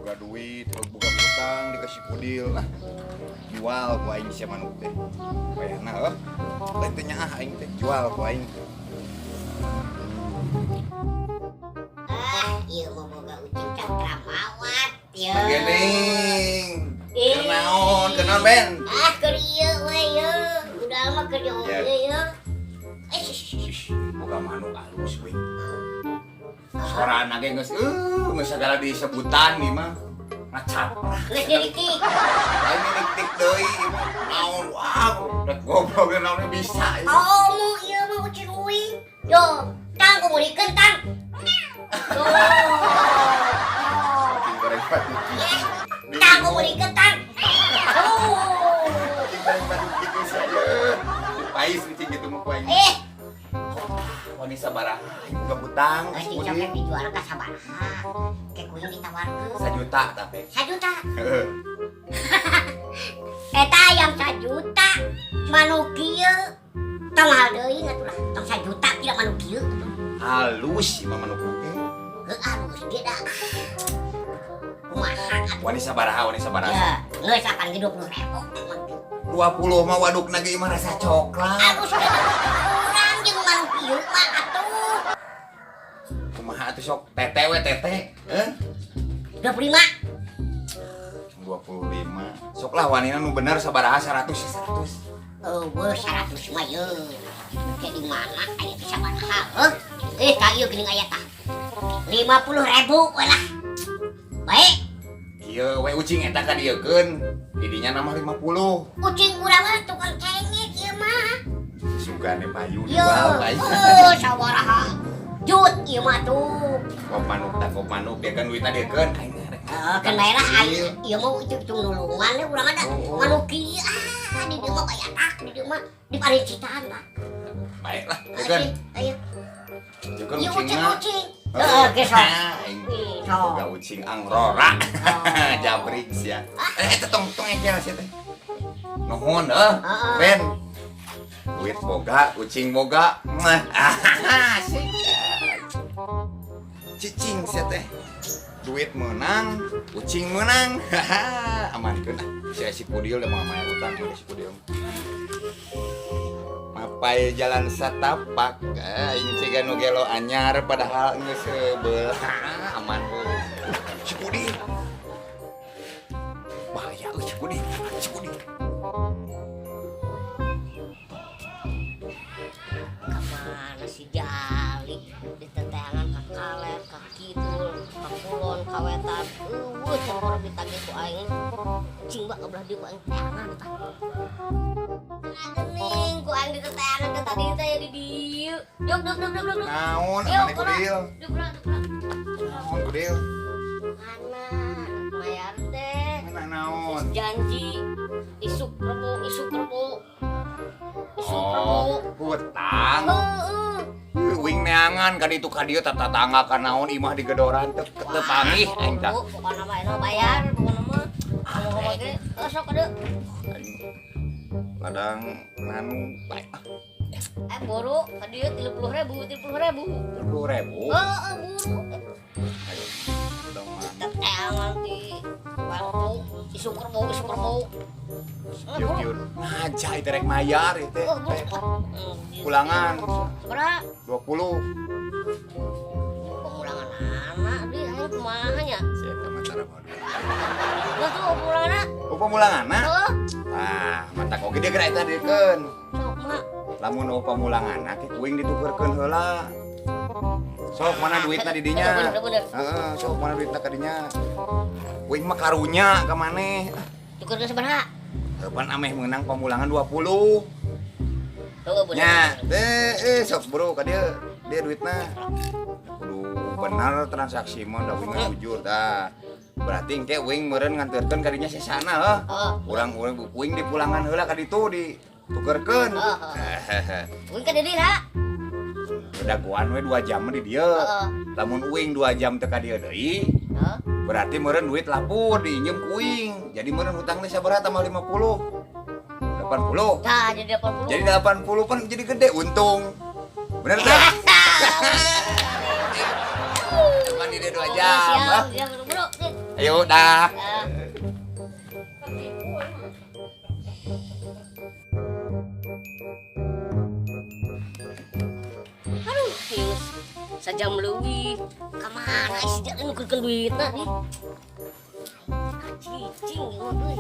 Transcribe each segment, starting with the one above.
Boga duit, boga hutang dikasih Pudil. Ah, jual ku aing sia manuk teh. Wayahna heuh. Lain teh nyaah aing teh, jual ku aing. Ah, ieu mah boga ucing cakramawat ya. Gening. Eh. Keur naon? Keur naon, Ben? Ah, keur ieu we ye. Udah mah keur ieu Ya. ye. Eh, shh, shh. Ih, boga manuk alus we. Sorana ge geus geus sagala disebutan ieu mah. Ngacap. Geus nyeritik. Lain tik deui ieu mah. Naon wah, rek goblok ge naon bisa ieu. Oh, mau ieu mah ucing uing. Yo, tang kumurikeun tang. Yo. Ucing goreng batu gitu. Tang kumurikeun tang. Oh. Ucing goreng batu gitu saya. Pais ucing gitu mah ku aing. Eh, Wani sabaraha aing boga hutang. geus dicopet dijual ka sabaraha. Ke kuing ditawarkeun. Sajuta tapi. Sajuta. Heeh. Eta ayam sajuta. Manuk kieu. Tong mahal deui atuh lah. Tong sajuta tidak manuk kieu atuh. Halus ieu mah manuk teh. Heuh, halus ge da. Kumaha atuh? Wani sabaraha, wani sabaraha? Ya, geus akan ge 20.000. 20 mah wadukna ge mah rasa coklat. Halus ge urang jeung manuk ieu mah atuh. Kumaha atuh sok tete we tete? Heh? 25. 25. Sok lah wanina nu bener sabaraha, 100 100. Eueuh, 100 mah ye. Ke di mana aya teh sabaraha? Heuh. Eh, ka ieu geuning aya tah. 50.000 we lah. Baik. Kieu we ucing eta ka dieukeun. Didinya nama 50. Ucing urang mah tukang cengek ieu mah. Sugane payu Yo, jual payu. oh, sabaraha jut ieu mah tuh. Kop manuk tah, kop manuk dia kan duitna dieukeun. Aing rek. Heeh, kan bae lah aing ieu mah ujung nulungan we urang ada Oh. manuk kieu ah di dieu mah bayar tak di dieu mah di parincitan tah. Baik lah, dieukeun. Ayo. Dieukeun Ieu ucingna. ucing ucing. Heeh, ge sok. Aing Ih, sok. boga ucing angrora. Oh. Jabrik sia. Eh, eta tong tong engkel sia teh. Nuhun heuh. Heeh. Ben. Duit boga, ucing boga. Mah. Asik. Cicing sia teh. Duit menang, ucing menang. Amankeun ah. Si si Pudil udah mau mayar utang ke si Pudil. Mapai jalan satapak, aing ciga nu gelo anyar padahal geus sebelah. Aman geus. Si Pudil. Bahaya euy si Pudil. Si Pudil. Kemana si Jali diteteangan ka kaler ka kidul ka kulon ka wetan eueuh can korep ditagih ku aing cing bak ka belah dieu ku aing teangan tah gening ku aing diteteangan teh tadi teh di dieu duk duk duk duk duk. Naon Yuk, aman Kudil? Duk duk duk. Naon Kudil? Mana mayar teh? Mana naon? Janji isuk rebo, isuk rebo, isuk rebo. Oh, hutang. Heeh. Wing neangan ka ditu ka dieu tatangga ka naon imah digedoran teu teu panggih aing tah. Oh, pokokna mah eno bayar, pokokna mah. Ngomong ge, eh, sok ada. Aing ladang nanu bae ah. Eh, buru ka dieu 30.000, 30.000. 30.000. Heeh, buru. Ayo. Dong mah. Teteangan di warung isuk rebo, isuk rebo. Eh, Yuk buru. yuk. Ngaja itu rek mayar itu. Oh, buru. Pulangan. Sabaraha? 20. Pemulangan anak di aing kumaha nya? Siapa mah cara mau duit. Geus tuh pemulangan. Oh, pemulangan? Heeh. Tah, mata oge dia geura eta diekeun. Sok mah. Lamun oh pemulangan ke kuing ditukerkeun heula. Sok mana duitna di dinya? Bener, bener. Heeh, sok mana duitna ka dinya? Kuing mah karunya ka maneh. Tukerkeun sabaraha? Heupan ameh meunang pemulangan 20. Heeh, bener. Nya, teh eh sok bro ka dieu. Dia duitna. Kudu benar transaksi mah da wing jujur tah. Berarti engke wing meureun nganterkeun ka dinya sesana heuh. Heeh. Urang-urang kuing dipulangan heula ka ditu ditukerkeun. Heeh. Uing ka dieu ha. Dagoan we 2 jam di dieu. Heeh. Lamun uing 2 jam teu ka dieu deui, Heeh. berarti meureun duit lapur diinjem ku uing. Jadi meureun hutang teh sabaraha tambah 50? 80. Tah jadi 80. Jadi 80 kan jadi gede untung. Bener teh? Cuman di dia 2 jam. Siap, Ah. siap, bro. Ayo dah. Dah. Ketipu emang. Aduh, geus sajam leuwih. Ka mana si Jali nukeurkeun duitna ih? Cicing ieu mah euy.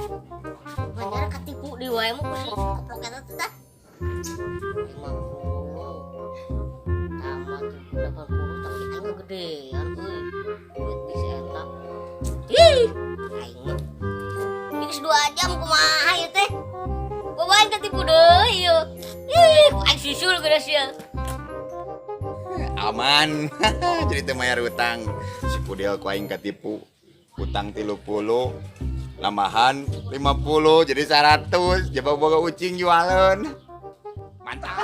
Banyak katipu deui wae mah ku si koplok eta teh tah. 50 tambah 80, tapi aing mah gedean euy. Duit bisa eta. Ih, aing mah. Ini geus 2 jam kumaha ieu teh? Bawa aing katipu deui ieu. Ih, ku aing susul geus sia. Aman. Jadi teu mayar utang. Si Pudel ku aing katipu. Utang 30, lambahan 50 jadi 100. Jaba boga ucing jualan. Mantap.